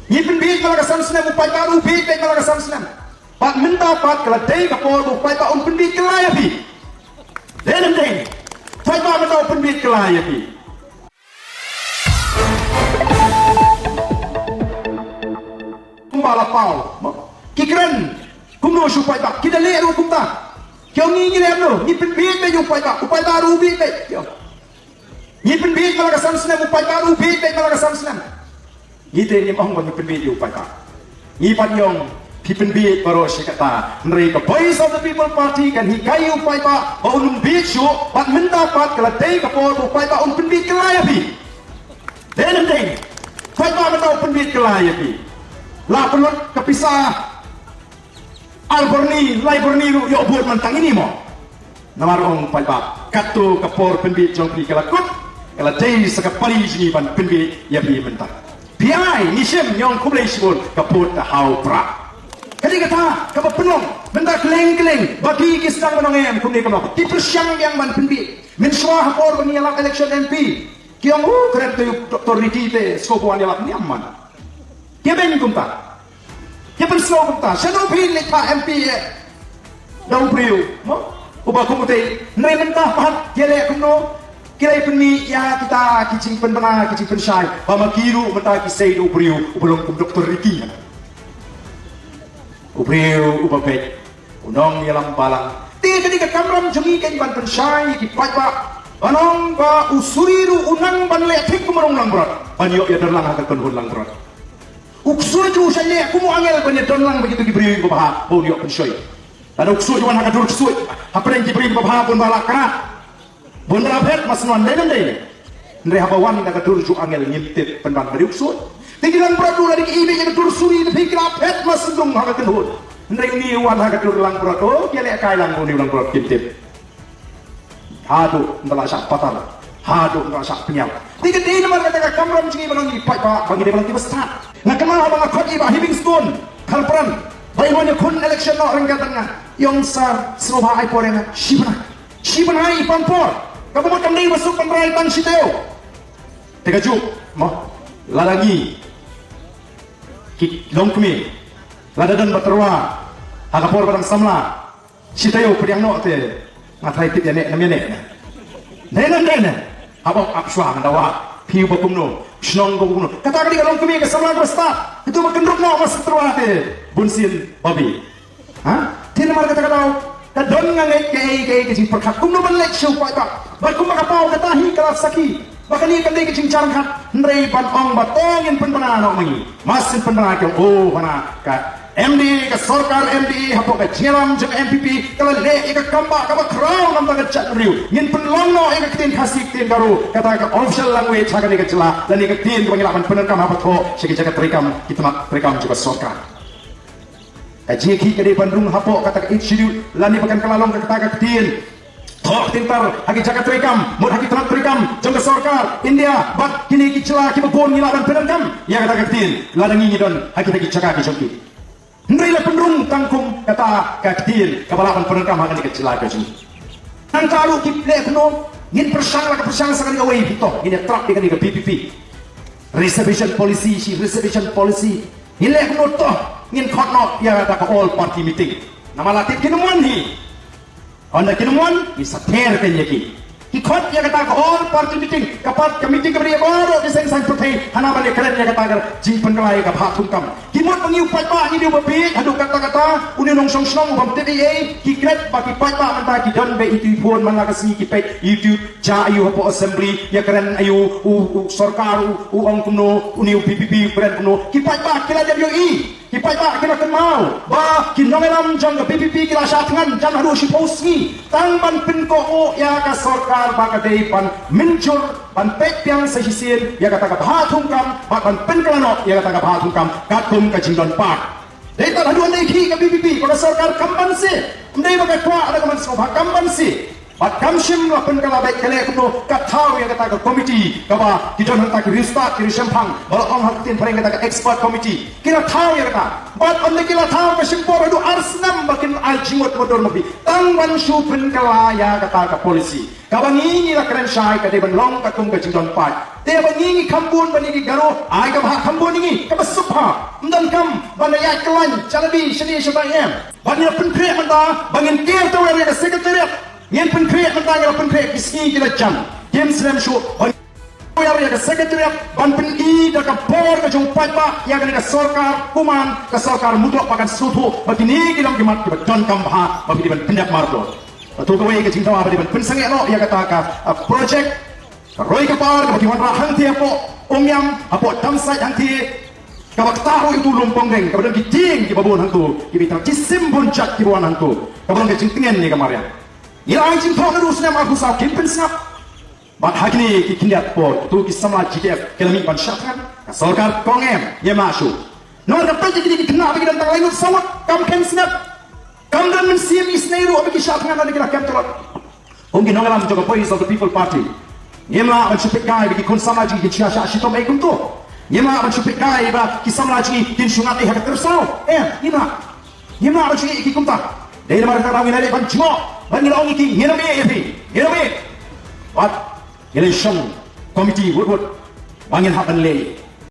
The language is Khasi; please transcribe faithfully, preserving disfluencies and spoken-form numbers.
Ngi pynbiej man la ka san snem, u paidbah ruh u biej beit man la ka san snem. Bad mynta pat ka la dei ka por ba u paidbah un pynbiej kylla ïa phi. Dei ne em dei? Paidbah mynta u pynbiej kylla ïa phi. Kumba la paw. Ki kren kumno sha u paidbah? Ki da leh ruh kumta. Ki ong ngi, ngi leh kumno? Ngi pynbiej beit ïa u paidbah, u paidbah ruh u biej beit. Ki ong ngi pynbiej man la ka san snem, u paidbah ruh u biej beit man la ka san snem. Ngi te ngim ong ba ngi pynbiej ïa u paidbah. Ngi pat ngi ong phi pynbiej baroh shi katta. Hynrei ka Voice of the People Party kan hikai ïa u paidbah ba un ym biej shuh, bad mynta pat ka la dei ka por ba u paidbah un pynbiej kylla ïa phi. Dei ne em dei? Paidbah mynta u pynbiej kylla ïa phi. La pynlut ka pisa ar byrni, lai byrni ruh ïoh vote man tang ine mo. Namar ong paidbah, katto ka por pynbiej jong phi ka la kut, ka la dei sa ka pari jong ngi ban pynbiej ïa phi mynta. Phi ai, ngi shim, ngi ong khublei shibun, ka vote ka ha u Prah. Ka dei kata kaba pynlong, mynta kylleng kylleng ba ki, ki sdang ban ong em kumne kumno, ki pyrshang biang ban pynbiej. Mynshuwa ha por ba ngi ïalap election M P, ki ong, u kren te u Doctor Ricky te sngewbha wan ïalap, niam man. Ki beiñ kumta. Ki pynsngew kumta. Shano phi leit phah M P eh da u briew, mo? Uba kum utei. Hynrei mynta pat ki leh kumno? Ki leit pynmih ïa kita ki jingpynbna, ki jingpynshai, ba ma ki ruh mynta ki sei da u briew uba long kum Doctor Ricky. U briew uba beit, u nongïalam balang. Te kane ka kamram jong ngi kan ban pynshai ïa ki paidbah, ban ong ba u Suri ruh u nang ban leh thik kum u nong Langbrot, ban ïoh ïadon lang ha ka kynhun Langbrot. U ksuid u shah leh kum u angel ban ïadon lang bad kito ki briew kiba bha ba un ïoh pynshoi. Lada u ksuid u wan ha ka dur ksuid hapdeng ki briew kiba bha, bun ba la krat, bun ba la phet, ma sngewbha, dei ne em dei? Hynrei haba wan da ka dur jong u angel, ngim tip pynban ba dei u ksuid. Te ki Langbrot ruh lada ki ïeh ïa ka dur Suri, te phi, ki la phet, ma sngewbha, ha ka kynhun. Hynrei une u wan ha ka dur Langbrot, oh, ki leh kai lang, une u Langbrot kim tip. Haduh ynda la shah patar, haduh ynda la shah pynïap. Te ka dei namar kata ka kamram jong ngi ba ngi paidbah ba ngi dei ba ngi ba stad. Nga kynmaw haba nga khot ïa i Bah Heavingstone Kharpran ba i wan ïakhun election noh ryngkat bad nga, i ong sir, sngewbha ai por ïa nga shi bnai. Shi bnai i pan por. Kaba mut kam dei ba suk ban rai tang shi taïew. Te kajuh mo, lada ngi ki longkmie, lada don ba tyrwa ha ka por ba dang samla, shi taïew pdiang noh te nga tharai tip ïa ne, nam ïa ne. Dei ne em dei ne? Haba ap shuwa ngan dawa. Phi uba kumno, shnong uba kumno. Kata ka dei ka longkmie ka samla kaba stad. Kito ba kynrup noh ma shu tyrwa te bunsien babi. Ha? Te namar kata ka daw ka don, nga ngeit kaei kaei ka jingpyrkhat kumno ban leit sha u paidbah. Bad kumba ka paw kata hi ka la sakhi ba kane kam dei ka jingjar ryngkat, hynrei ban ong ba to ngin pynbna noh ma ngi. Mar shu pynbna ki ong, oh, hana ka M D A, ka sorkar M D A hapoh ka jingïalam jong M P P ka la leh ïa ka kambah kaba khraw na ka bynta ka jaitbynriew. Ngin pynlong noh ïa ka ktien Khasi, ktien Garo, kata ka official language ha kane ka jylla, lane ka ktien kaba ngi lah ban pyndonkam haba thoh sha ki jaka treikam, ki tnat treikam jong ka sorkar. Ka jingkhih ka dei ban rung hapoh kata ka Eighth Schedule, lane ba kan kylla long kata ka ktien thoh ktien tar ha ki jaka treikam, mut ha ki tnat treikam jong ka sorkar India bad kine ki jylla kiba bun, ngi lah ban pyndonkam ïa kata ka ktien lada ngi ngi don ha kita ki jaka ki jong ki. Hynrei la pynrung tang kum kata ka ktien kaba lah ban pyndonkam ha kane ka jylla ka jong ngi. Nangta ruh ki leh kumno? Ngin pyrshang, la ka pyrshang sa kane kawei, phi, to ngin ïa trap ïa kane ka V P P. Reservation policy shi reservation policy. Ngin leh kumno? To ngin khot noh ïa kata ka all party meeting. Namar la tip kin ym wan hi. Ynda kin ym wan, ngin sa ther keiñ ïa ki. Ki khot ïa kata ka all party meeting, ka pat ka meeting kaba ïa baroh ki seng saiñ pyrthei, hana ban ïa kren ïa kata ka jingpynkylla ïa ka bha thungkam. Ki mut ba ngi u paidbah ngi dei uba bieit haduh katta katta, une u nongshong shnong u bym tip ei ei. Ki klet ba ki paidbah mynta ki don beit ïa ki phone man la ka sngi, ki peit YouTube, jia aiu hapoh assembly, ïa kren aiu u, u sorkar, u, u ong kumno, une u V P P u kren kumno. Ki paidbah ki la dep ïohi, ki paidbah ki la kynmaw ba ki nongïalam jong ka V P P ki la shah thngan jan haduh shiphew sngi tang ban pynkohnguh ïa ka sorkar ba ka dei ban mynjur, ban peit biang sa shisien ïa kata ka bha thungkam bad ban pynkylla noh ïa kata ka bha thungkam katkum ka jingdon paid. Dei tang haduh ynda i khih ka V P P ba ka sorkar kam banse, ym dei ba ka kwah da ka mynsngew bha, kam banse. Bad kam shym la pynkylla beit, ka leh kumno? Ka thaw ïa kata ka komiti kaba ki don hangta ki riewstad ki riewshemphang, ba la ong ha ka ktien phareng kata ka expert committee. Ki la thaw ïa kata. Bad ynda ki la thaw ka shim por haduh ar snem ba kin ai jingmut mutdur ma phi tang ban shu pynkylla ïa kata ka policy. Kaba ngi ngi la kren shai ka dei ban long katkum ka jingdon paid. Te ba ngi ngi kham bun ban ïa ki Garo, ai kaba kham bun ïa ngi, kaba suk Ha, ym donkam ban da ïaid khlaiñ jalebi shane shatai, em. Ban ïa pynkhreh mynta ba ngin ker tawiar ïa ka secretariat. Ngin pynkhreh mynta, ngin pynkhreh ki sngi ki la jan. Kim slem shuh ban tawiar ïa ka secretariat, ban pyni da ka bor ka jong u paidbah ïa kane ka sorkar, kumne ka sorkar mutlop ba kan sngewthuh ba kine ki long ki mat kiba donkam bha ba phi dei ban pyndep marto. Bad to kawei ka jingdawa ba dei ban pynsangeh noh ïa kata ka, ah, project ka roi ka par kaba ki wanrah hangtei hapoh Umiam, hapoh Damsait hangtei, kaba ktah ruh ïa utu u lum pongdeng, kaba don ki dieng kiba bun hangto, kiba ïa tang jisim bun jait kiba wan hangto, kaba long ka jingtngen ïa ka mariang. Ngi la ai jingthoh naduh u snem arphew saw, kim pynsngap. Bad ha kine ki khyndiat por, utu ki samla G K F ki la mih ban shah thngan, ka sorkar ka ong em, ngim lah shuh. Namar ka peit ïa kine ki khynnah ba ki don tang lai ngut saw ngut, kam kheiñ sngap. Kam don mynsiem isynei ruh ba ki shah thngan lada ki la kem tlot. Ong ki nongïalam jong ka Voice of the People Party, ngim lah ban shu peit kai ba ki khun samla jong ngi kin shah shah shitom ei kumto. Ngim lah ban shu peit kai ba ki samla jong ngi kin shu ngat ei ha ka tyrsaw. Em, ngim lah. Ngim lah ban shu ïeh ïa ki kumta. Dei namar kata ngi la leit ban jngoh, ban ngi la ong ïa ki, ngin ym ïeh ïa phi, ngin ym ïeh. Bad ngi la shong komiti wut wut ba ngin hap ban leh.